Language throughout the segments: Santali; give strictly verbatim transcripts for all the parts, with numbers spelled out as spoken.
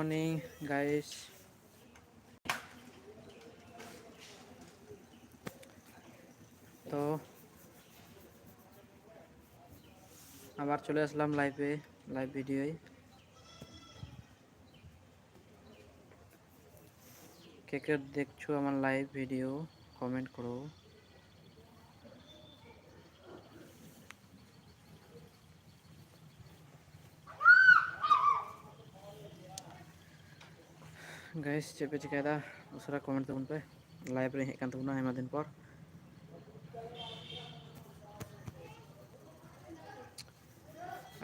Morning, guys. তো আবার চলে আসলাম লাইভে, লাইভ ভিডিওয়। কে কে দেখছো আমার লাইভ ভিডিও, কমেন্ট করো। গাইস, ᱪᱮᱫ ᱯᱮ ᱪᱤᱠᱟᱹᱭᱮᱫᱟ? ᱩᱥᱟᱹᱨᱟ ᱠᱚᱢᱮᱱᱴ ᱛᱟᱵᱚᱱ ᱯᱮ᱾ ᱞᱟᱭᱤᱵᱷ ᱨᱮ ᱦᱮᱡ ᱠᱟᱱ ᱛᱟᱵᱚᱱᱟ ᱟᱭᱢᱟ ᱫᱤᱱ ᱯᱚᱨ᱾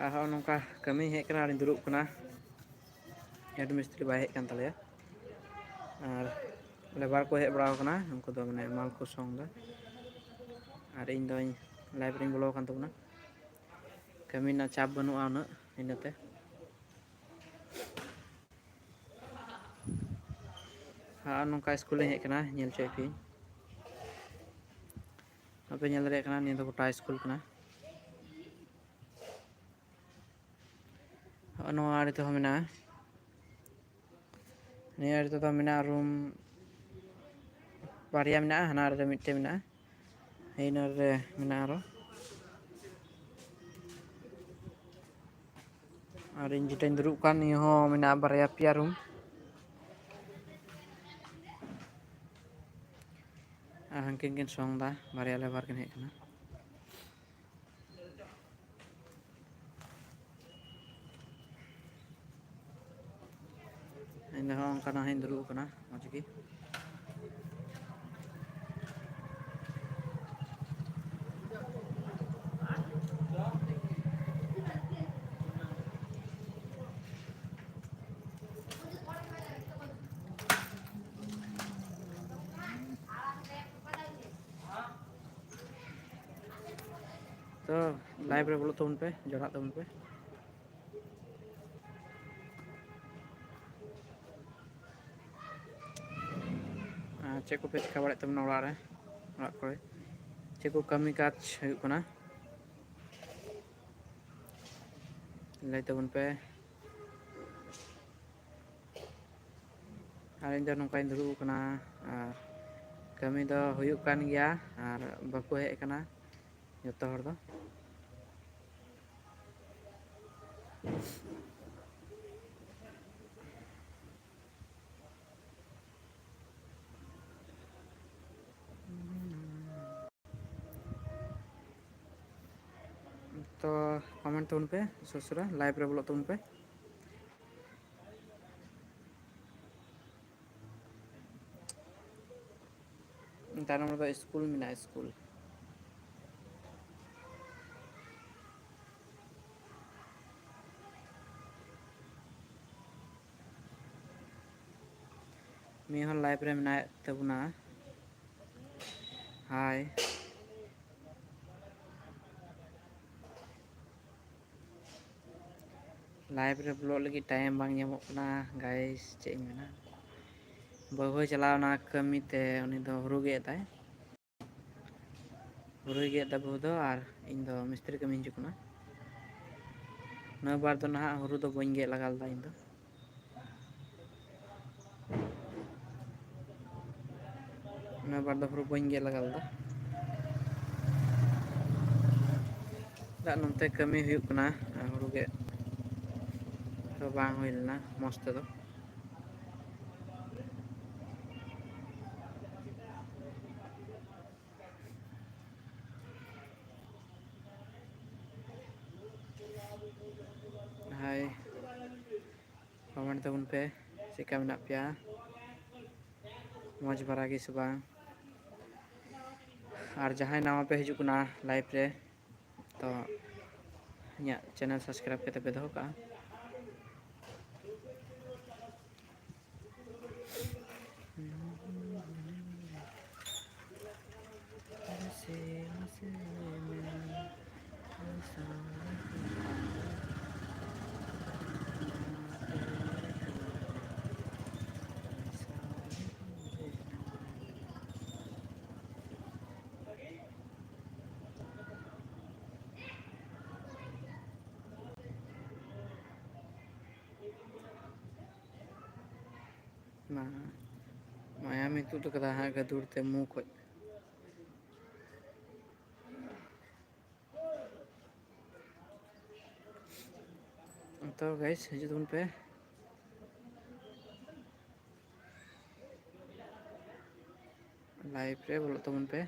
ᱟᱨ ᱦᱚᱸᱜᱼᱚ ᱱᱚᱝᱠᱟ ᱠᱟᱹᱢᱤ ᱦᱮᱡ ᱠᱟᱱᱟ, ᱟᱨᱤᱧ ᱫᱩᱲᱩᱵ ᱠᱟᱱᱟ᱾ ᱦᱮᱰ ᱢᱤᱥᱛᱨᱤ ᱵᱟᱭ ᱦᱮᱡ ᱠᱟᱱ ᱛᱟᱞᱮᱭᱟ, ᱟᱨ ᱞᱮᱵᱟᱨ ᱠᱚ ᱦᱮᱡ ᱵᱟᱲᱟᱣ ᱠᱟᱱᱟ᱾ ᱩᱱᱠᱩ ᱫᱚ ᱢᱟᱱᱮ ᱢᱟᱞ ᱠᱚ ᱥᱚᱝ ᱫᱟ, ᱟᱨ ᱤᱧ ᱫᱚᱧ ᱞᱟᱭᱤᱵᱷ ᱨᱤᱧ ᱵᱚᱞᱚ ᱟᱠᱟᱱ ᱛᱟᱵᱚᱱᱟ᱾ ᱠᱟᱹᱢᱤ ᱨᱮᱱᱟᱜ ᱪᱟᱯ ᱵᱟᱹᱱᱩᱜᱼᱟ ᱩᱱᱟᱹᱜ, ᱤᱱᱟᱹᱛᱮ᱾ ᱦᱮᱸ, ᱱᱚᱝᱠᱟ ᱥᱠᱩᱞ ᱞᱤᱧ ᱦᱮᱡ ᱠᱟᱱᱟ, ᱧᱮᱞ ᱦᱚᱪᱚᱭᱮᱫ ᱯᱮᱭᱟᱹᱧ᱾ ᱟᱯᱮ ᱧᱮᱞ ᱫᱟᱲᱮᱭᱟᱜ ᱠᱟᱱᱟ, ᱱᱤᱭᱟᱹ ᱫᱚ ᱜᱚᱴᱟ ᱥᱠᱩᱞ ᱠᱟᱱᱟ᱾ ᱦᱚᱸᱜᱼᱚ ᱱᱚᱣᱟ ᱟᱲᱮ ᱛᱮᱦᱚᱸ ᱢᱮᱱᱟᱜᱼᱟ᱾ ᱱᱤᱭᱟᱹ ᱟᱲᱮ ᱛᱮᱫᱚ ᱢᱮᱱᱟᱜᱼᱟ ᱨᱩᱢ ᱵᱟᱨᱭᱟ ᱢᱮᱱᱟᱜᱼᱟ, ᱦᱟᱱᱟ ᱟᱲᱮ ᱨᱮ ᱢᱤᱫᱴᱮᱱ ᱢᱮᱱᱟᱜᱼᱟ, ᱦᱮᱸ, ᱤᱱᱟᱹ ᱨᱮ ᱢᱮᱱᱟᱜᱼᱟ ᱟᱨᱚ᱾ ᱟᱨ ᱤᱧ ᱡᱮᱴᱟᱧ ᱫᱩᱲᱩᱵ ᱠᱟᱱ, ᱱᱤᱭᱟᱹ ᱦᱚᱸ ᱢᱮᱱᱟᱜᱼᱟ ᱵᱟᱨᱭᱟ ᱯᱮᱭᱟ ᱨᱩᱢ᱾ ᱟᱨ ᱦᱟᱱᱠᱤᱱ ᱠᱤᱱ ᱥᱚᱝ ᱫᱟ, ᱵᱟᱨᱭᱟ ᱞᱮᱵᱟᱨ ᱠᱤᱱ ᱦᱮᱡ ᱠᱟᱱᱟ᱾ ᱤᱧ ᱫᱚ ᱦᱚᱸᱜᱼᱚ ᱱᱚᱝᱠᱟ ᱱᱟᱜ ᱤᱧ ᱫᱩᱲᱩᱵ ᱟᱠᱟᱱᱟ, ᱢᱚᱡᱽ ᱜᱮ᱾ ᱛᱚ, ᱞᱟᱭᱤᱵᱷ ᱨᱮ ᱵᱚᱞᱚᱜ ᱛᱟᱵᱚᱱ ᱯᱮ, ᱡᱚᱲᱟᱜ ᱛᱟᱵᱚᱱ ᱯᱮ᱾ ᱟᱨ ᱪᱮᱫ ᱠᱚᱯᱮ ᱪᱤᱠᱟᱹ ᱵᱟᱲᱟᱭᱮᱫ ᱛᱟᱵᱚᱱᱟ ᱚᱲᱟᱜ ᱨᱮ, ᱚᱲᱟᱜ ᱠᱚᱨᱮ ᱪᱮᱫ ᱠᱚ ᱠᱟᱹᱢᱤ ᱠᱟᱡᱽ ᱦᱩᱭᱩᱜ ᱠᱟᱱᱟ, ᱞᱟᱹᱭ ᱛᱟᱵᱚᱱ ᱯᱮ᱾ ᱟᱨ ᱤᱧ ᱫᱚ ᱱᱚᱝᱠᱟᱧ ᱫᱩᱲᱩᱵ ᱟᱠᱟᱱᱟ᱾ ᱟᱨ ᱠᱟᱹᱢᱤ ᱫᱚ ᱦᱩᱭᱩᱜ ᱠᱟᱱ ᱜᱮᱭᱟ, ᱟᱨ ᱵᱟᱠᱚ ᱦᱮᱡ ᱟᱠᱟᱱᱟ ᱡᱚᱛᱚ ᱦᱚᱲ ᱫᱚ᱾ ᱛᱚ comment ᱛᱟᱵᱚᱱ ᱯᱮ, ᱥᱚᱥᱨᱟ live ᱨᱮ ᱵᱚᱞᱚᱜ ᱛᱟᱵᱚᱱ ᱯᱮ᱾ ᱛᱟᱭᱱᱚᱢ ᱨᱮᱫᱚ ᱥᱠᱩᱞ ᱢᱮᱱᱟᱜᱼᱟ, ᱥᱠᱩᱞ᱾ ᱢᱤᱫ ᱦᱚᱲ live ᱨᱮ ᱢᱮᱱᱟᱭ ᱛᱟᱵᱚᱱᱟ᱾ Hi᱾ Live ᱨᱮ ᱵᱚᱞᱚᱜ ᱞᱟᱹᱜᱤᱫ time ᱵᱟᱝ ᱧᱟᱢᱚᱜ ᱠᱟᱱᱟ, guys, ᱪᱮᱫ ᱤᱧ ᱢᱮᱱᱟ᱾ ᱵᱟᱹᱦᱩᱭ ᱪᱟᱞᱟᱣ ᱮᱱᱟ ᱠᱟᱹᱢᱤ ᱛᱮ, ᱩᱱᱤ ᱫᱚ ᱦᱩᱲᱩ ᱜᱮᱫ ᱮᱫᱟᱭ᱾ ᱦᱩᱲᱩᱭ ᱜᱮᱫ ᱮᱫᱟ ᱵᱟᱹᱦᱩ ᱫᱚ, ᱟᱨ ᱤᱧ ᱫᱚ ᱢᱤᱥᱛᱨᱤ ᱠᱟᱹᱢᱤᱧ ᱦᱤᱡᱩᱜ ᱠᱟᱱᱟ᱾ ᱱᱤᱭᱟᱹ ᱵᱟᱨ ᱫᱚ ᱱᱟᱦᱟᱜ ᱦᱩᱲᱩ ᱫᱚ ᱵᱟᱹᱧ ᱜᱮᱫ ᱞᱟᱜᱟ ᱞᱮᱫᱟ ᱤᱧ ᱫᱚ᱾ ᱱᱤᱭᱟᱹ ᱵᱟᱨ ᱫᱚ ᱦᱩᱲᱩ ᱵᱟᱹᱧ ᱜᱮᱫ ᱞᱟᱜᱟ ᱞᱮᱫᱟ᱾ ᱫᱟᱜ ᱱᱚᱱᱛᱮ ᱠᱟᱹᱢᱤ ᱦᱩᱭᱩᱜ ᱠᱟᱱᱟ, ᱦᱩᱲᱩ ᱜᱮᱫ ᱫᱚ ᱵᱟᱝ ᱦᱩᱭ ᱞᱮᱱᱟ ᱢᱚᱡᱽ ᱛᱮᱫᱚ᱾ Hi, comment ᱛᱟᱵᱚᱱ ᱯᱮ, ᱪᱮᱫᱠᱟ ᱢᱮᱱᱟᱜ ᱯᱮᱭᱟ? ᱢᱚᱡᱽ ᱵᱟᱲᱟ ᱜᱮ ᱥᱮ ᱵᱟᱝ? ᱟᱨ ᱡᱟᱦᱟᱸᱭ ᱱᱟᱣᱟ ᱯᱮ ᱦᱤᱡᱩᱜ ᱠᱟᱱᱟ live ᱨᱮ, ᱛᱚ ᱤᱧᱟᱹᱜ channel subscribe ᱠᱟᱛᱮ ᱯᱮ ᱫᱚᱦᱚ ᱠᱟᱜᱼᱟ᱾ ᱢᱟ, ᱢᱟᱭᱟᱢᱮ ᱛᱩᱫ ᱠᱟᱫᱟ ᱦᱟᱸᱜ ᱜᱟᱹᱫᱩᱲ ᱛᱮ ᱢᱩ ᱠᱷᱚᱡ᱾ ᱛᱚ guys, ᱦᱤᱡᱩᱜ ᱛᱟᱵᱚᱱ ᱯᱮ, live ᱨᱮ ᱵᱚᱞᱚᱜ ᱛᱟᱵᱚᱱ ᱯᱮ᱾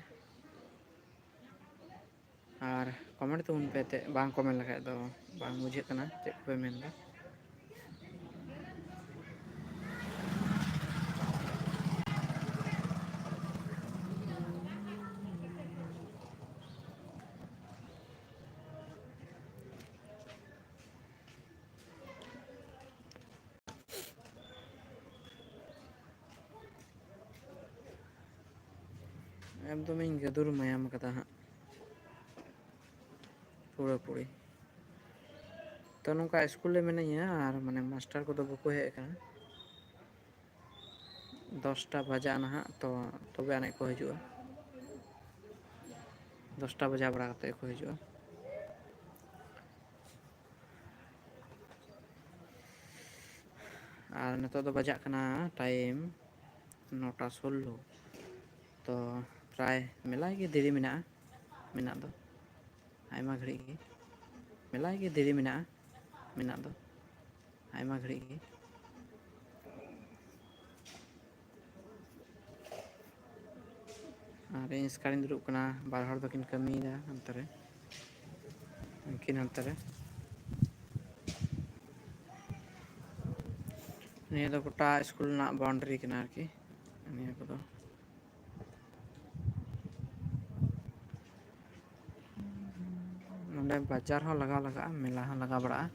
ᱟᱨ comment ᱛᱟᱵᱚᱱ ᱯᱮ ᱮᱱᱛᱮᱫ, ᱵᱟᱝ comment ᱞᱮᱠᱷᱟᱡ ᱫᱚ ᱵᱟᱝ ᱵᱩᱡᱷᱟᱹᱜ ᱠᱟᱱᱟ ᱪᱮᱫ ᱠᱚᱯᱮ ᱢᱮᱱᱫᱟ᱾ ᱮᱠᱫᱚᱢᱤᱧ ᱜᱟᱹᱫᱩᱨ ᱢᱟᱭᱟᱢ ᱠᱟᱫᱟ ᱦᱟᱸᱜ ᱯᱩᱨᱟᱹᱯᱩᱨᱤ᱾ ᱛᱚ, ᱱᱚᱝᱠᱟ ᱥᱠᱩᱞ ᱨᱮ ᱢᱤᱱᱟᱹᱧᱟ ᱟᱨ ᱢᱟᱱᱮ ᱢᱟᱥᱴᱟᱨ ᱠᱚᱫᱚ ᱵᱟᱠᱚ ᱦᱮᱡ ᱟᱠᱟᱱᱟ᱾ ᱫᱚᱥᱴᱟ ᱵᱟᱡᱟᱜᱼᱟ ᱱᱟᱦᱟᱜ, ᱛᱚ ᱛᱚᱵᱮ ᱟᱹᱱᱤᱡ ᱠᱚ ᱦᱤᱡᱩᱜᱼᱟ᱾ ᱫᱚᱥᱴᱟ ᱵᱟᱡᱟᱣ ᱵᱟᱲᱟ ᱠᱟᱛᱮᱫ ᱠᱚ ᱦᱤᱡᱩᱜᱼᱟ᱾ ᱟᱨ ᱱᱤᱛᱚᱜ ᱫᱚ ᱵᱟᱡᱟᱜ ᱠᱟᱱᱟ time ᱱᱚᱴᱟ ᱥᱳᱞᱞᱳ᱾ ᱛᱚ ᱯᱨᱟᱭ ᱢᱮᱞᱟᱭ ᱜᱮ ᱫᱮᱨᱤ ᱢᱮᱱᱟᱜᱼᱟ, ᱢᱮᱱᱟᱜ ᱫᱚ ᱟᱭᱢᱟ ᱜᱷᱟᱹᱲᱤᱡ ᱜᱮ, ᱢᱮᱞᱟᱭ ᱜᱮ ᱫᱮᱨᱤ ᱢᱮᱱᱟᱜᱼᱟ, ᱢᱮᱱᱟᱜ ᱫᱚ ᱟᱭᱢᱟ ᱜᱷᱟᱹᱲᱤᱡ ᱜᱮ᱾ ᱟᱨ ᱤᱧ ᱮᱥᱠᱟᱨᱤᱧ ᱫᱩᱲᱩᱵ ᱠᱟᱱᱟ, ᱵᱟᱨ ᱦᱚᱲ ᱫᱚᱠᱤᱱ ᱠᱟᱹᱢᱤᱭᱮᱫᱟ ᱦᱟᱱᱛᱮ ᱨᱮ, ᱩᱱᱠᱤᱱ ᱦᱟᱱᱛᱮ ᱨᱮ᱾ ᱱᱤᱭᱟᱹ ᱫᱚ ᱜᱚᱴᱟ ᱥᱠᱩᱞ ᱨᱮᱱᱟᱜ boundary ᱠᱟᱱᱟ ᱟᱨᱠᱤ, ᱱᱤᱭᱟᱹ ᱠᱚᱫᱚ᱾ ᱱᱚᱰᱮ ᱵᱟᱡᱟᱨ ᱦᱚᱸ ᱞᱟᱜᱟᱣ ᱞᱟᱜᱟᱜᱼᱟ, ᱢᱮᱞᱟ ᱦᱚᱸ ᱞᱟᱜᱟᱣ ᱵᱟᱲᱟᱜᱼᱟ,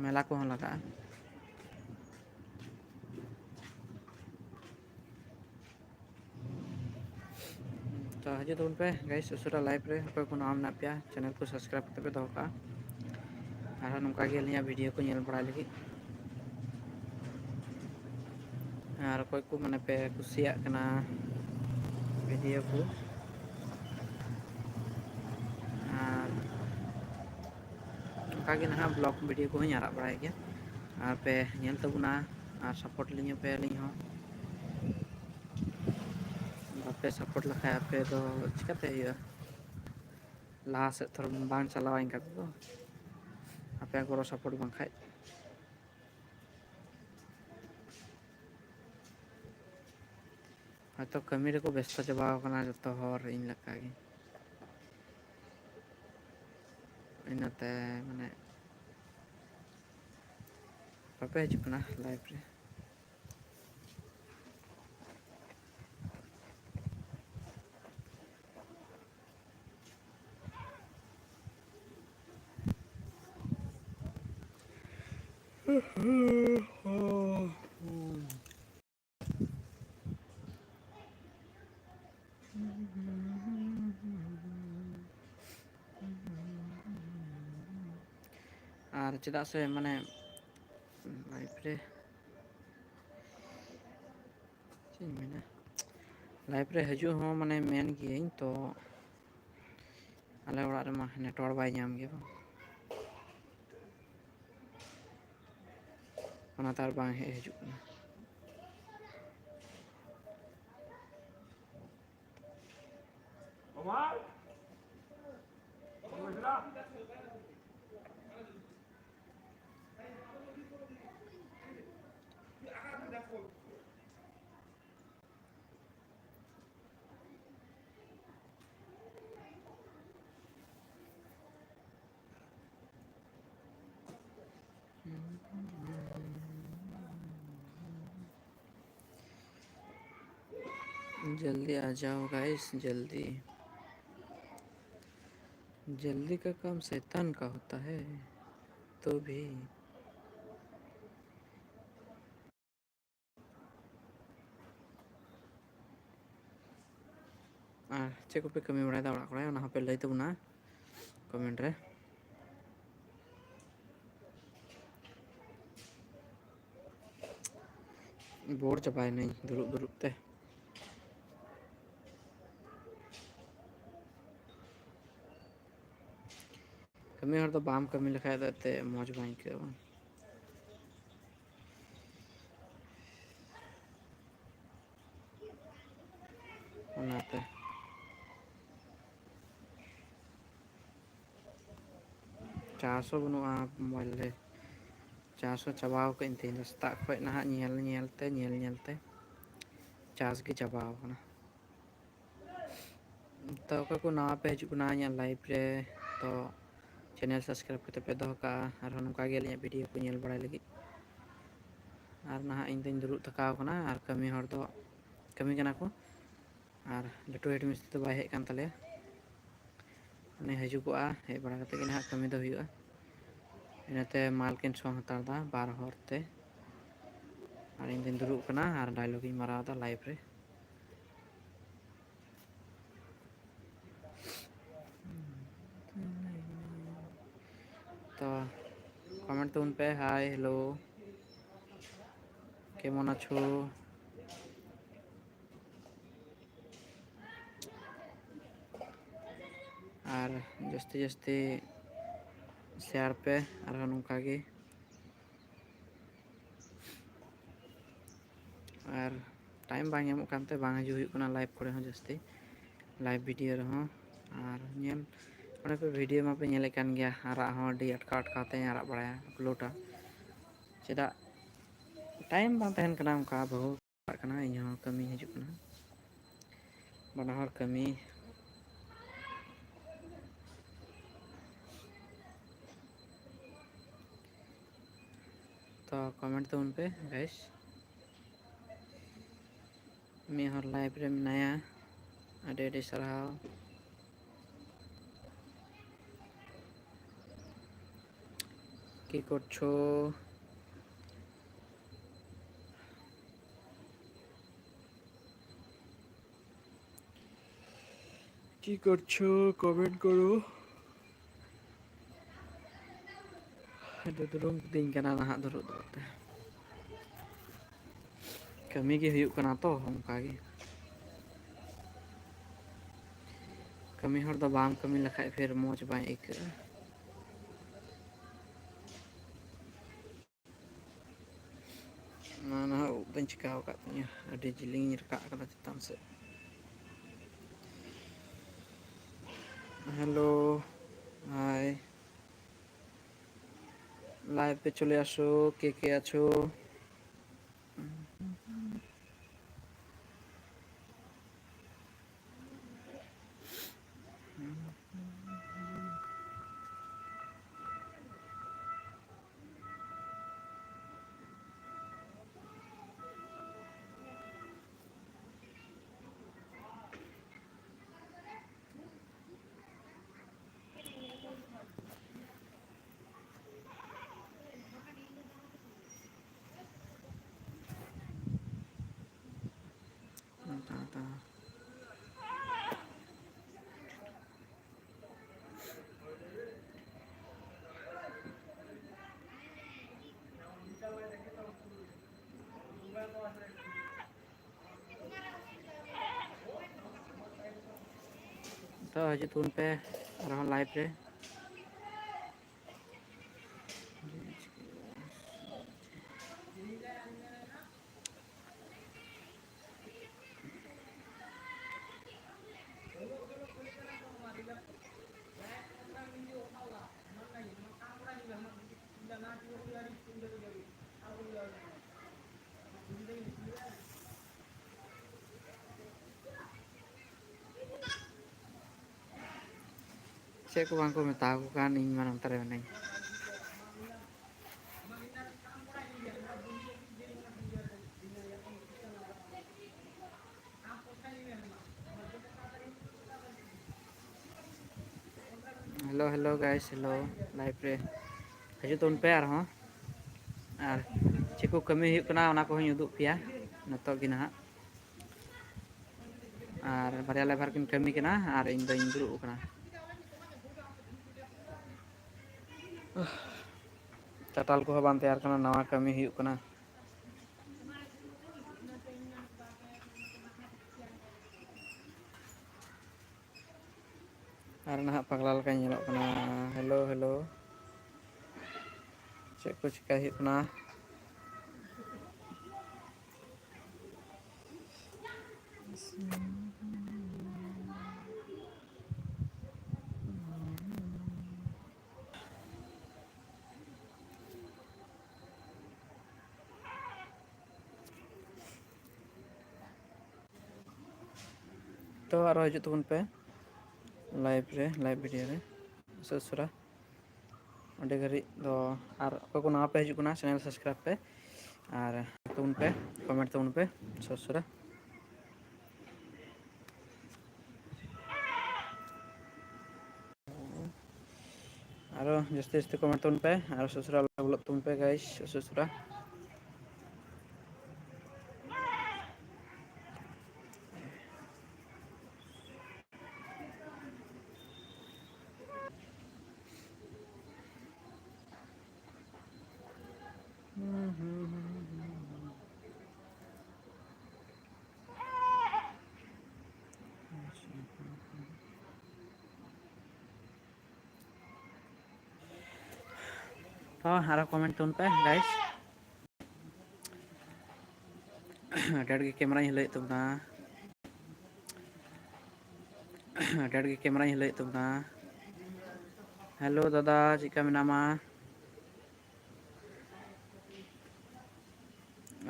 ᱢᱮᱞᱟ ᱠᱚᱦᱚᱸ ᱞᱟᱜᱟᱜᱼᱟ᱾ ᱛᱚ ᱦᱤᱡᱩᱜ ᱛᱟᱵᱚᱱ ᱯᱮ guys, ᱩᱥᱟᱹᱨᱟ live ᱨᱮ᱾ ᱚᱠᱚᱭ ᱠᱚ ᱱᱟᱣᱟ ᱢᱮᱱᱟᱜ ᱯᱮᱭᱟ, channel ᱠᱚ subscribe ᱠᱟᱛᱮ ᱯᱮ ᱫᱚᱦᱚ ᱠᱟᱜᱼᱟ, ᱟᱨᱦᱚᱸ ᱱᱚᱝᱠᱟ ᱜᱮ ᱟᱹᱞᱤᱧᱟᱜ video ᱠᱚ ᱧᱮᱞ ᱵᱟᱲᱟᱭ ᱞᱟᱹᱜᱤᱫ᱾ ᱟᱨ ᱚᱠᱚᱭ ᱠᱚ ᱢᱟᱱᱮ ᱯᱮ ᱠᱩᱥᱤᱭᱟᱜ ᱠᱟᱱᱟ video ᱠᱚ, ᱟᱨ ᱚᱱᱠᱟ ᱜᱮ ᱱᱟᱦᱟᱜ vlog video ᱠᱚᱦᱚᱸᱧ ᱟᱲᱟᱜ ᱵᱟᱲᱟᱭ ᱜᱮᱭᱟ᱾ ᱟᱨ ᱯᱮ ᱧᱮᱞ ᱛᱟᱵᱚᱱᱟ ᱟᱨ ᱥᱟᱯᱳᱨᱴ ᱞᱤᱧᱟ ᱯᱮ ᱟᱹᱞᱤᱧ ᱦᱚᱸ᱾ ᱵᱟᱯᱮ ᱥᱟᱯᱳᱨᱴ ᱞᱮᱠᱷᱟᱡ ᱟᱯᱮ ᱫᱚ ᱪᱤᱠᱟᱹᱛᱮ ᱦᱩᱭᱩᱜᱼᱟ? ᱞᱟᱦᱟ ᱥᱮᱫ ᱛᱷᱚᱨ ᱵᱟᱝ ᱪᱟᱞᱟᱣᱟ ᱤᱱᱠᱟ ᱛᱮᱫᱚ, ᱟᱯᱮᱭᱟᱜ ᱜᱚᱲᱚ ᱥᱟᱯᱳᱨᱴ ᱵᱟᱝᱠᱷᱟᱡ᱾ ᱦᱚᱭᱛᱚ ᱠᱟᱹᱢᱤ ᱨᱮᱠᱚ ᱵᱮᱥᱛᱚ ᱪᱟᱵᱟᱣ ᱠᱟᱱᱟ ᱡᱚᱛᱚ ᱦᱚᱲ ᱤᱧ ᱞᱮᱠᱟᱜᱮ, ᱤᱱᱟᱹᱛᱮ ᱢᱟᱱᱮ ᱵᱟᱯᱮ ᱦᱤᱡᱩᱜ ᱠᱟᱱᱟ ᱞᱟᱭᱤᱵᱷ ᱨᱮ᱾ ᱟᱨ ᱪᱮᱫᱟᱜ ᱥᱮ ᱢᱟᱱᱮ ᱞᱟᱭᱤᱵᱷ ᱨᱮ ᱪᱮᱫ ᱤᱧ ᱢᱮᱱᱟ, ᱞᱟᱭᱤᱵᱷ ᱨᱮ ᱦᱤᱡᱩᱜ ᱦᱚᱸ ᱢᱟᱱᱮ ᱢᱮᱱ ᱜᱤᱭᱟᱹᱧ, ᱛᱚ ᱟᱞᱮ ᱚᱲᱟᱜ ᱨᱮᱢᱟ ᱱᱮᱴᱣᱟᱨᱠ ᱵᱟᱭ ᱧᱟᱢ ᱜᱮᱭᱟ ᱵᱟᱝ, ᱚᱱᱟᱛᱮ ᱟᱨ ᱵᱟᱝ ᱦᱮᱡ ᱦᱤᱡᱩᱜ ᱠᱟᱱᱟ᱾ जल्दी आ जाओ गाइस, जल्दी। जल्दी का काम शैतान का होता है, तो भी। ᱟᱨ ᱪᱮᱫ ᱠᱚᱯᱮ ᱠᱟᱹᱢᱤ ᱵᱟᱲᱟᱭᱮᱫᱟ ᱚᱲᱟᱜ ᱠᱚᱨᱮ, ᱚᱱᱟ ᱦᱚᱸᱯᱮ ᱞᱟᱹᱭ ᱛᱟᱵᱚᱱᱟ ᱠᱚᱢᱮᱱᱴ ᱨᱮ᱾ ᱵᱳᱨ ᱪᱟᱵᱟᱭᱮᱱᱟᱹᱧ ᱫᱩᱲᱩᱵ ᱫᱩᱲᱩᱵ ᱛᱮ᱾ ᱠᱟᱹᱢᱤ ᱦᱚᱲ ᱫᱚ ᱵᱟᱢ ᱠᱟᱹᱢᱤ ᱞᱮᱠᱷᱟᱡ ᱫᱚ ᱮᱱᱛᱮᱫ ᱢᱚᱡᱽ ᱵᱟᱝ ᱟᱹᱭᱠᱟᱹᱜᱼᱟ ᱵᱟᱝ? ᱚᱱᱟᱛᱮ ᱪᱟᱨᱡᱽ ᱦᱚᱸ ᱵᱟᱹᱱᱩᱜᱼᱟ ᱢᱳᱵᱟᱭᱤᱞ ᱨᱮ᱾ ᱪᱟᱨᱡᱽ ᱦᱚᱸ ᱪᱟᱵᱟᱣ ᱠᱟᱜ ᱟᱹᱧ ᱛᱮᱦᱮᱧ ᱫᱚ ᱥᱮᱛᱟᱜ ᱠᱷᱚᱱ ᱱᱟᱦᱟᱜ ᱧᱮᱞ ᱧᱮᱞ ᱛᱮ, ᱧᱮᱞ ᱧᱮᱞ ᱛᱮ ᱪᱟᱨᱡᱽ ᱜᱮ ᱪᱟᱵᱟᱣ ᱠᱟᱱᱟ᱾ ᱛᱚ ᱚᱠᱚᱭ ᱠᱚ ᱱᱟᱣᱟ ᱯᱮ ᱦᱤᱡᱩᱜ ᱠᱟᱱᱟ ᱤᱧᱟᱹᱜ ᱞᱟᱭᱤᱵᱷ ᱨᱮ, ᱛᱚ ᱪᱮᱱᱮᱞ ᱥᱟᱵᱥᱠᱨᱟᱭᱤᱵᱽ ᱠᱟᱛᱮ ᱯᱮ ᱫᱚᱦᱚ ᱠᱟᱜᱼᱟ, ᱟᱨᱦᱚᱸ ᱱᱚᱝᱠᱟ ᱜᱮ ᱟᱹᱞᱤᱧᱟᱜ ᱵᱷᱤᱰᱤᱭᱳ ᱠᱚ ᱧᱮᱞ ᱵᱟᱲᱟᱭ ᱞᱟᱹᱜᱤᱫ᱾ ᱟᱨ ᱱᱟᱦᱟᱜ ᱤᱧ ᱫᱚᱧ ᱫᱩᱲᱩᱵ ᱛᱷᱟᱠᱟᱣ ᱟᱠᱟᱱᱟ, ᱟᱨ ᱠᱟᱹᱢᱤ ᱦᱚᱲ ᱫᱚ ᱠᱟᱹᱢᱤ ᱠᱟᱱᱟ ᱠᱚ, ᱟᱨ ᱞᱟᱹᱴᱩ ᱦᱮᱰ ᱢᱤᱥᱛᱨᱤ ᱫᱚ ᱵᱟᱭ ᱦᱮᱡ ᱠᱟᱱ ᱛᱟᱞᱮᱭᱟ᱾ ᱩᱱᱤ ᱦᱤᱡᱩᱜᱚᱜᱼᱟ, ᱦᱮᱡ ᱵᱟᱲᱟ ᱠᱟᱛᱮ ᱜᱮ ᱱᱟᱦᱟᱜ ᱠᱟᱹᱢᱤ ᱫᱚ ᱦᱩᱭᱩᱜᱼᱟ᱾ ᱤᱱᱟᱹᱛᱮ ᱢᱟᱞ ᱠᱤᱱ ᱥᱚᱝ ᱦᱟᱛᱟᱲ ᱮᱫᱟ ᱵᱟᱨ ᱦᱚᱲ ᱛᱮ, ᱟᱨ ᱤᱧ ᱫᱚᱧ ᱫᱩᱲᱩᱵ ᱠᱟᱱᱟ ᱟᱨ ᱰᱟᱭᱞᱚᱜ ᱤᱧ ᱢᱟᱨᱟᱣ ᱮᱫᱟ ᱞᱟᱭᱤᱵᱷ ᱨᱮ᱾ ᱛᱚ ᱠᱚᱢᱮᱱᱴ ᱛᱟᱵᱚᱱ ᱯᱮ, ᱦᱟᱭ, ᱦᱮᱞᱳ, ᱠᱮᱢᱚᱱ ᱟᱪᱷᱳ? ᱟᱨ ᱡᱟᱹᱥᱛᱤ ᱡᱟᱹᱥᱛᱤ ᱥᱮᱭᱟᱨ ᱯᱮ ᱟᱨᱦᱚᱸ ᱱᱚᱝᱠᱟ ᱜᱮ᱾ ᱟᱨ ᱴᱟᱭᱤᱢ ᱵᱟᱝ ᱧᱟᱢᱚᱜ ᱠᱟᱱᱛᱮ ᱵᱟᱝ ᱦᱤᱡᱩᱜ ᱦᱩᱭᱩᱜ ᱠᱟᱱᱟ ᱞᱟᱭᱤᱵᱷ ᱠᱚᱨᱮ ᱦᱚᱸ ᱡᱟᱹᱥᱛᱤ, ᱞᱟᱭᱤᱵᱷ ᱵᱷᱤᱰᱤᱭᱳ ᱨᱮᱦᱚᱸ᱾ ᱟᱨ ᱧᱮᱞ, ᱚᱱᱟ ᱠᱚ ᱵᱷᱤᱰᱤᱭᱳ ᱢᱟᱯᱮ ᱧᱮᱞᱮᱫ ᱠᱟᱱ ᱜᱮᱭᱟ, ᱟᱨᱟᱜ ᱦᱚᱸ ᱟᱹᱰᱤ ᱟᱴᱠᱟᱣ ᱟᱴᱠᱟᱣ ᱛᱮᱧ ᱟᱨᱟᱜ ᱵᱟᱲᱟᱭᱟ, ᱟᱯᱞᱳᱰᱟ᱾ ᱪᱮᱫᱟᱜ ᱴᱟᱭᱤᱢ ᱵᱟᱝ ᱛᱟᱦᱮᱱ ᱠᱟᱱᱟ, ᱚᱱᱠᱟ ᱵᱟᱹᱦᱩ ᱪᱟᱞᱟᱜ ᱠᱟᱱᱟ, ᱤᱧ ᱦᱚᱸ ᱠᱟᱹᱢᱤ ᱦᱤᱡᱩᱜ ᱠᱟᱱᱟ, ᱵᱟᱱᱟ ᱦᱚᱲ ᱠᱟᱹᱢᱤ᱾ ᱛᱚ ᱠᱚᱢᱮᱱᱴ ᱛᱟᱵᱚᱱ ᱯᱮ ᱜᱟᱭᱤᱥ᱾ ᱢᱤᱫ ᱦᱚᱲ ᱞᱟᱭᱤᱵᱷ ᱨᱮ ᱢᱮᱱᱟᱭᱟ, ᱟᱹᱰᱤ ᱟᱹᱰᱤ ᱥᱟᱨᱦᱟᱣ᱾ কি করছো? কি করছো? কমেন্ট করো। ᱟᱫᱚ ᱫᱩᱲᱩᱵ ᱠᱤᱫᱤᱧ ᱠᱟᱱᱟ ᱱᱟᱦᱟᱜ ᱫᱩᱲᱩᱵ ᱫᱩᱲᱩᱵ ᱛᱮ᱾ ᱠᱟᱹᱢᱤ ᱜᱮ ᱦᱩᱭᱩᱜ ᱠᱟᱱᱟ ᱛᱚ, ᱚᱱᱠᱟ ᱜᱮ᱾ ᱠᱟᱹᱢᱤ ᱦᱚᱲ ᱫᱚ ᱵᱟᱢ ᱠᱟᱹᱢᱤ ᱞᱮᱠᱷᱟᱡ ᱯᱷᱤᱨ ᱢᱚᱡᱽ ᱵᱟᱭ ᱟᱹᱭᱠᱟᱹᱜᱼᱟ᱾ ᱚᱱᱟ ᱱᱟᱦᱟᱜ ᱩᱵ ᱫᱚᱧ ᱪᱤᱠᱟᱹᱣ ᱟᱠᱟᱫ ᱛᱤᱧᱟᱹ, ᱟᱹᱰᱤ ᱡᱤᱞᱤᱧ ᱨᱟᱠᱟᱵ ᱟᱠᱟᱫᱟ ᱪᱮᱛᱟᱱ ᱥᱮᱫ᱾ Hello, hi. লাইভে চলে আসো, কে কে আছো? ᱛᱚ ᱦᱤᱡᱩᱜ ᱛᱟᱵᱚᱱ ᱯᱮ ᱟᱨᱦᱚᱸ ᱞᱟᱭᱤᱵᱷ ᱨᱮ᱾ ᱪᱮᱫ ᱠᱚ ᱵᱟᱝ ᱠᱚ ᱢᱮᱛᱟ ᱠᱚ ᱠᱟᱱ, ᱤᱧ ᱢᱟ ᱱᱚᱱᱛᱮ ᱨᱮ ᱢᱮᱱᱟᱹᱧ᱾ Hello, hello guys, hello, live ᱨᱮ ᱦᱤᱡᱩᱜ ᱛᱟᱵᱚᱱ ᱯᱮ ᱟᱨᱦᱚᱸ᱾ ᱟᱨ ᱪᱮᱫ ᱠᱚ ᱠᱟᱹᱢᱤ ᱦᱩᱭᱩᱜ ᱠᱟᱱᱟ, ᱚᱱᱟ ᱠᱚᱦᱚᱸᱧ ᱩᱫᱩᱜ ᱯᱮᱭᱟ ᱱᱤᱛᱚᱜ ᱜᱮ ᱱᱟᱦᱟᱜ᱾ ᱟᱨ ᱵᱟᱨᱭᱟ ᱞᱮᱵᱟᱨ ᱠᱤᱱ ᱠᱟᱹᱢᱤ ᱠᱟᱱᱟ ᱟᱨ ᱤᱧ ᱫᱚᱧ ᱫᱩᱲᱩᱵ ᱟᱠᱟᱱᱟ᱾ ᱪᱟᱴᱟᱞ ᱠᱚᱦᱚᱸ ᱵᱟᱝ ᱛᱮᱭᱟᱨ ᱠᱟᱱᱟ, ᱱᱟᱣᱟ ᱠᱟᱹᱢᱤ ᱦᱩᱭᱩᱜ ᱠᱟᱱᱟ᱾ ᱟᱨ ᱱᱟᱦᱟᱜ ᱯᱟᱜᱽᱞᱟ ᱞᱮᱠᱟᱧ ᱧᱮᱞᱚᱜ ᱠᱟᱱᱟ᱾ ᱦᱮᱞᱳ, ᱦᱮᱞᱳ, ᱪᱮᱫ ᱠᱚ ᱪᱤᱠᱟᱹᱭ ᱦᱩᱭᱩᱜ ᱠᱟᱱᱟ? ᱛᱚ ᱟᱨᱚ ᱦᱤᱡᱩᱜ ᱛᱟᱵᱚᱱ ᱯᱮ ᱞᱟᱭᱤᱵᱷ ᱨᱮ, ᱞᱟᱭᱤᱵᱷ ᱵᱷᱤᱰᱤᱭᱳ ᱨᱮ ᱩᱥᱟᱹᱨᱟ ᱩᱥᱟᱹᱨᱟ᱾ ᱚᱸᱰᱮ ᱜᱷᱟᱹᱲᱤᱡ ᱫᱚ ᱟᱨ ᱚᱠᱚᱭ ᱠᱚ ᱱᱟᱣᱟ ᱯᱮ ᱦᱤᱡᱩᱜ ᱠᱟᱱᱟ, ᱪᱮᱱᱮᱞ ᱥᱟᱵᱥᱠᱨᱟᱭᱤᱵᱽ ᱯᱮ ᱟᱨ ᱛᱟᱵᱚᱱ ᱯᱮ, ᱠᱚᱢᱮᱱᱴ ᱛᱟᱵᱚᱱ ᱯᱮ ᱩᱥᱟᱹᱨᱟ ᱩᱥᱟᱹᱨᱟ᱾ ᱟᱨᱚ ᱡᱟᱹᱥᱛᱤ ᱡᱟᱹᱥᱛᱤ ᱠᱚᱢᱮᱱᱴ ᱛᱟᱵᱚᱱ ᱯᱮ, ᱟᱨᱚ ᱩᱥᱟᱹᱨᱟ ᱞᱟᱭᱤᱵᱷ ᱵᱚᱞᱚᱜ ᱛᱟᱵᱚᱱ ᱯᱮ ᱜᱟᱭᱤᱥ, ᱩᱥᱟᱹᱨᱟ ᱩᱥᱟᱹᱨᱟ᱾ ᱛᱚ ᱟᱨᱚ ᱠᱚᱢᱮᱱᱴ ᱛᱟᱵᱚᱱ ᱯᱮ ᱜᱟᱭᱤᱥ᱾ ᱟᱹᱰᱤ ᱟᱸᱴ ᱜᱮ ᱠᱮᱢᱮᱨᱟᱧ ᱦᱤᱞᱟᱹᱣᱮᱫ ᱛᱟᱵᱚᱱᱟ, ᱟᱹᱰᱤ ᱟᱸᱴ ᱜᱮ ᱠᱮᱢᱮᱨᱟᱧ ᱦᱤᱞᱟᱹᱣᱮᱫ ᱛᱟᱵᱚᱱᱟ᱾ ᱦᱮᱞᱳ ᱫᱟᱫᱟ, ᱪᱮᱫᱠᱟ ᱢᱮᱱᱟᱢᱟ?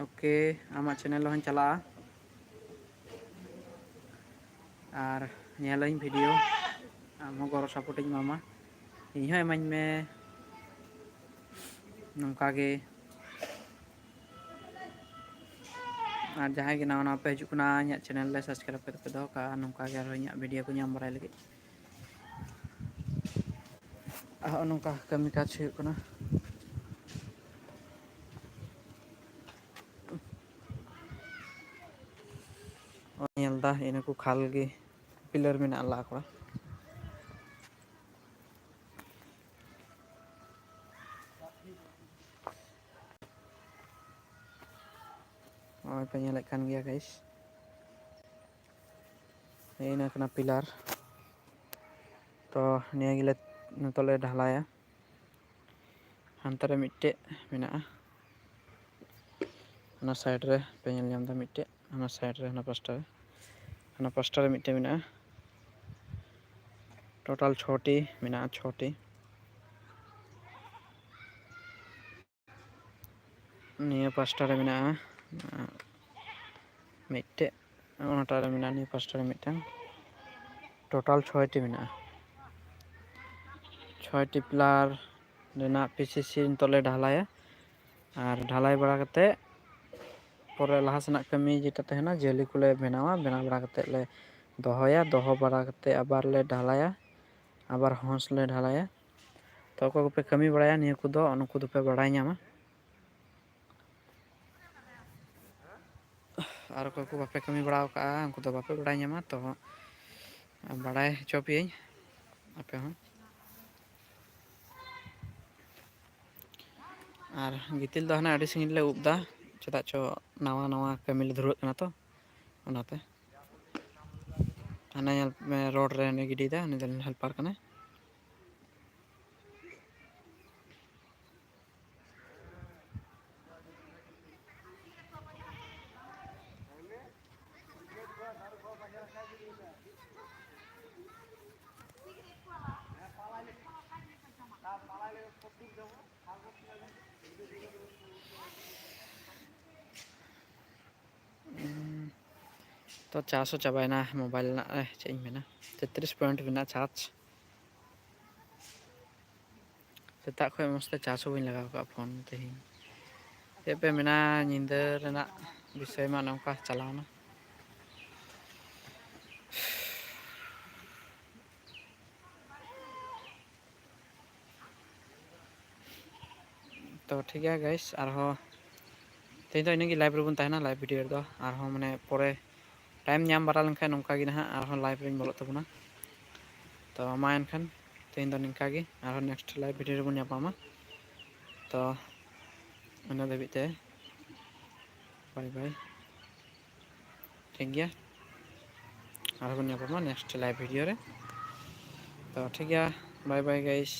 ᱳᱠᱮ, ᱟᱢᱟᱜ ᱪᱮᱱᱮᱞ ᱨᱮᱦᱚᱸᱧ ᱪᱟᱞᱟᱜᱼᱟ ᱟᱨ ᱧᱮᱞᱟᱹᱧ ᱵᱷᱤᱰᱤᱭᱳ, ᱟᱢ ᱦᱚᱸ ᱜᱚᱲᱚ ᱥᱟᱯᱳᱨᱴ ᱤᱧ ᱮᱢᱟᱢᱟ, ᱤᱧ ᱦᱚᱸ ᱤᱢᱟᱹᱧ ᱢᱮ ᱱᱚᱝᱠᱟ ᱜᱮ᱾ ᱟᱨ ᱡᱟᱦᱟᱸᱭ ᱜᱮ ᱱᱟᱣᱟ ᱱᱟᱣᱟ ᱯᱮ ᱦᱤᱡᱩᱜ ᱠᱟᱱᱟ, ᱤᱧᱟᱹᱜ ᱪᱮᱱᱮᱞ ᱨᱮ ᱥᱟᱵᱥᱠᱨᱟᱭᱤᱵᱽ ᱠᱟᱛᱮ ᱯᱮ ᱫᱚᱦᱚ ᱠᱟᱜᱼᱟ, ᱱᱚᱝᱠᱟ ᱜᱮ ᱟᱨᱦᱚᱸ ᱤᱧᱟᱹᱜ ᱵᱷᱤᱰᱤᱭᱳ ᱠᱚ ᱧᱟᱢ ᱵᱟᱲᱟᱭ ᱞᱟᱹᱜᱤᱫ᱾ ᱟᱨ ᱦᱚᱸᱜᱼᱚ ᱱᱚᱝᱠᱟ ᱠᱟᱹᱢᱤ ᱠᱟᱡᱽ ᱦᱩᱭᱩᱜ ᱠᱟᱱᱟ᱾ ᱧᱮᱞ ᱫᱟ ᱤᱱᱟᱹ ᱠᱚ ᱠᱷᱟᱞ ᱜᱮ ᱯᱤᱞᱟᱨ ᱢᱮᱱᱟᱜᱼᱟ ᱞᱟ ᱠᱚᱨᱟ᱾ ᱱᱚᱜᱼᱚᱭ ᱯᱮ ᱧᱮᱞᱮᱫ ᱠᱟᱱ ᱜᱮᱭᱟ ᱜᱟᱭᱤᱥ, ᱤᱱᱟᱹ ᱠᱟᱱᱟ ᱯᱤᱞᱟᱨ᱾ ᱛᱚ ᱱᱤᱭᱟᱹ ᱜᱮᱞᱮ ᱱᱤᱛᱚᱜ ᱞᱮ ᱰᱷᱟᱞᱟᱭᱟ᱾ ᱦᱟᱱᱛᱮ ᱨᱮ ᱢᱤᱫᱴᱮᱡ ᱢᱮᱱᱟᱜᱼᱟ, ᱚᱱᱟ ᱥᱟᱭᱤᱰ ᱨᱮ ᱯᱮ ᱧᱮᱞ ᱧᱟᱢ ᱮᱫᱟ ᱢᱤᱫᱴᱮᱡ, ᱚᱱᱟ ᱥᱟᱭᱤᱰ ᱨᱮ, ᱦᱟᱱᱟ ᱯᱟᱥᱴᱟ ᱨᱮ, ᱦᱟᱱᱟ ᱯᱟᱥᱴᱟ ᱨᱮ ᱢᱤᱫᱴᱮᱡ ᱢᱮᱱᱟᱜᱼᱟ᱾ ᱴᱳᱴᱟᱞ ᱪᱷᱚᱴᱤ ᱢᱮᱱᱟᱜᱼᱟ, ᱪᱷᱚᱴᱤ᱾ ᱱᱤᱭᱟᱹ ᱯᱟᱥᱴᱟ ᱨᱮ ᱢᱮᱱᱟᱜᱼᱟ ᱢᱤᱫᱴᱮᱡ, ᱚᱱᱟᱴᱟᱜ ᱨᱮ ᱢᱮᱱᱟᱜᱼᱟ ᱱᱤᱭᱟᱹ ᱯᱟᱥᱴᱟ ᱨᱮ ᱢᱤᱫᱴᱟᱝ᱾ ᱴᱳᱴᱟᱞ ᱪᱷᱚᱭᱴᱤ ᱢᱮᱱᱟᱜᱼᱟ᱾ ᱪᱷᱚᱭᱴᱤ ᱯᱤᱞᱟᱨ ᱨᱮᱱᱟᱜ ᱯᱤ ᱥᱤ ᱥᱤ ᱱᱤᱛᱚᱜ ᱞᱮ ᱰᱷᱟᱞᱟᱭᱟ᱾ ᱟᱨ ᱰᱷᱟᱞᱟᱭ ᱵᱟᱲᱟ ᱠᱟᱛᱮᱫ ᱯᱚᱨᱮ ᱞᱟᱦᱟ ᱥᱮᱱᱟᱜ ᱠᱟᱹᱢᱤ ᱡᱮᱴᱟ ᱛᱟᱦᱮᱱᱟ, ᱡᱟᱹᱞᱤ ᱠᱚᱞᱮ ᱵᱮᱱᱟᱣᱟ, ᱵᱮᱱᱟᱣ ᱵᱟᱲᱟ ᱠᱟᱛᱮᱫ ᱞᱮ ᱫᱚᱦᱚᱭᱟ, ᱫᱚᱦᱚ ᱵᱟᱲᱟ ᱠᱟᱛᱮᱫ ᱟᱵᱟᱨ ᱞᱮ ᱰᱷᱟᱞᱟᱭᱟ, ᱟᱵᱟᱨ ᱦᱚᱸᱥ ᱞᱮ ᱰᱷᱟᱞᱟᱭᱟ᱾ ᱛᱚ ᱚᱠᱚᱭ ᱠᱚᱯᱮ ᱠᱟᱹᱢᱤ ᱵᱟᱲᱟᱭᱟ ᱱᱤᱭᱟᱹ ᱠᱚᱫᱚ, ᱩᱱᱠᱩ ᱫᱚᱯᱮ ᱵᱟᱲᱟᱭ ᱧᱟᱢᱟ᱾ ᱟᱨ ᱚᱠᱚᱭ ᱠᱚ ᱵᱟᱯᱮ ᱠᱟᱹᱢᱤ ᱵᱟᱲᱟ ᱟᱠᱟᱫᱼᱟ, ᱩᱱᱠᱩ ᱫᱚ ᱵᱟᱯᱮ ᱵᱟᱲᱟᱭ ᱧᱟᱢᱟ, ᱛᱚ ᱵᱟᱲᱟᱭ ᱦᱚᱪᱚ ᱯᱮᱭᱟᱹᱧ ᱟᱯᱮ ᱦᱚᱸ᱾ ᱟᱨ ᱜᱤᱛᱤᱞ ᱫᱚ ᱦᱟᱱᱮ ᱟᱹᱰᱤ ᱥᱟᱺᱜᱤᱧ ᱞᱮ ᱩᱵ ᱮᱫᱟ, ᱪᱮᱫᱟᱜ ᱪᱚ ᱱᱟᱣᱟ ᱱᱟᱣᱟ ᱠᱟᱹᱢᱤ ᱞᱮ ᱫᱷᱩᱨᱟᱹᱜ ᱠᱟᱱᱟ ᱛᱚ, ᱚᱱᱟᱛᱮ᱾ ᱦᱟᱱᱮ ᱧᱮᱞ ᱢᱮ, ᱨᱳᱰ ᱨᱮ ᱩᱱᱤ ᱜᱤᱰᱤᱭᱮᱫᱟ, ᱩᱱᱤ ᱫᱚ ᱦᱮᱞᱯᱟᱨ ᱠᱟᱱᱟᱭ᱾ ᱛᱚ ᱪᱟᱨᱡᱽ ᱦᱚᱸ ᱪᱟᱵᱟᱭᱮᱱᱟ ᱢᱳᱵᱟᱭᱤᱞ ᱨᱮᱱᱟᱜ, ᱮ, ᱪᱮᱫ ᱤᱧ ᱢᱮᱱᱟ, ᱛᱮᱛᱨᱤᱥ ᱯᱚᱭᱮᱱᱴ ᱢᱮᱱᱟᱜᱼᱟ ᱪᱟᱨᱡᱽ᱾ ᱥᱮᱛᱟᱜ ᱠᱷᱚᱱ ᱢᱚᱡᱽ ᱛᱮ ᱪᱟᱨᱡᱽ ᱦᱚᱸ ᱵᱟᱹᱧ ᱞᱟᱜᱟᱣ ᱠᱟᱜᱼᱟ ᱯᱷᱳᱱ ᱛᱮᱦᱮᱧ᱾ ᱪᱮᱫ ᱯᱮ ᱢᱮᱱᱟ, ᱧᱤᱫᱟᱹ ᱨᱮᱱᱟᱜ ᱵᱤᱥᱚᱭ ᱢᱟ ᱱᱚᱝᱠᱟ ᱪᱟᱞᱟᱣᱱᱟ᱾ ᱛᱚ ᱴᱷᱤᱠ ᱜᱮᱭᱟ ᱜᱟᱭᱤᱥ, ᱟᱨᱦᱚᱸ ᱛᱮᱦᱮᱧ ᱫᱚ ᱤᱱᱟᱹᱜ ᱜᱮ ᱞᱟᱭᱤᱵᱷ ᱨᱮᱵᱚᱱ ᱛᱟᱦᱮᱱᱟ, ᱞᱟᱭᱤᱵᱷ ᱵᱷᱤᱰᱤᱭᱳ ᱨᱮᱫᱚ᱾ ᱟᱨᱦᱚᱸ ᱢᱟᱱᱮ ᱯᱚᱨᱮ ᱴᱟᱭᱤᱢ ᱧᱟᱢ ᱵᱟᱲᱟ ᱞᱮᱱᱠᱷᱟᱱ ᱱᱚᱝᱠᱟ ᱜᱮ ᱱᱟᱦᱟᱜ ᱟᱨᱦᱚᱸ ᱞᱟᱭᱤᱵᱷ ᱨᱮᱧ ᱵᱚᱞᱚᱜ ᱛᱟᱵᱚᱱᱟ᱾ ᱛᱚ ᱢᱟ ᱮᱱᱠᱷᱟᱱ ᱛᱮᱦᱮᱧ ᱫᱚ ᱱᱤᱝᱠᱟ ᱜᱮ, ᱟᱨᱦᱚᱸ ᱱᱮᱠᱥᱴ ᱞᱟᱭᱤᱵᱷ ᱵᱷᱤᱰᱤᱭᱳ ᱨᱮᱵᱚᱱ ᱧᱟᱯᱟᱢᱟ᱾ ᱛᱚ ᱤᱱᱟᱹ ᱫᱷᱟᱹᱵᱤᱡ ᱛᱮ ᱵᱟᱭ ᱵᱟᱭ᱾ ᱴᱷᱤᱠ ᱜᱮᱭᱟ, ᱟᱨᱦᱚᱸ ᱵᱚᱱ ᱧᱟᱯᱟᱢᱟ ᱱᱮᱠᱥᱴ ᱞᱟᱭᱤᱵᱷ ᱵᱷᱤᱰᱤᱭᱳ ᱨᱮ᱾ ᱛᱚ ᱴᱷᱤᱠ ᱜᱮᱭᱟ, ᱵᱟᱭ ᱵᱟᱭ ᱜᱟᱭᱤᱥ᱾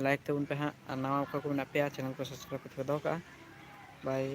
ᱞᱟᱭᱤᱠ ᱛᱟᱵᱚᱱ ᱯᱮ ᱦᱟᱸᱜ, ᱟᱨ ᱱᱟᱣᱟ ᱚᱠᱚᱭ ᱠᱚ ᱢᱮᱱᱟᱜ ᱯᱮᱭᱟ ᱪᱮᱱᱮᱞ ᱠᱚ ᱥᱟᱵᱥᱠᱨᱟᱭᱤᱵ ᱠᱟᱛᱮ ᱯᱮ ᱫᱚᱦᱚ ᱠᱟᱜᱼᱟ᱾ ᱵᱟᱭ᱾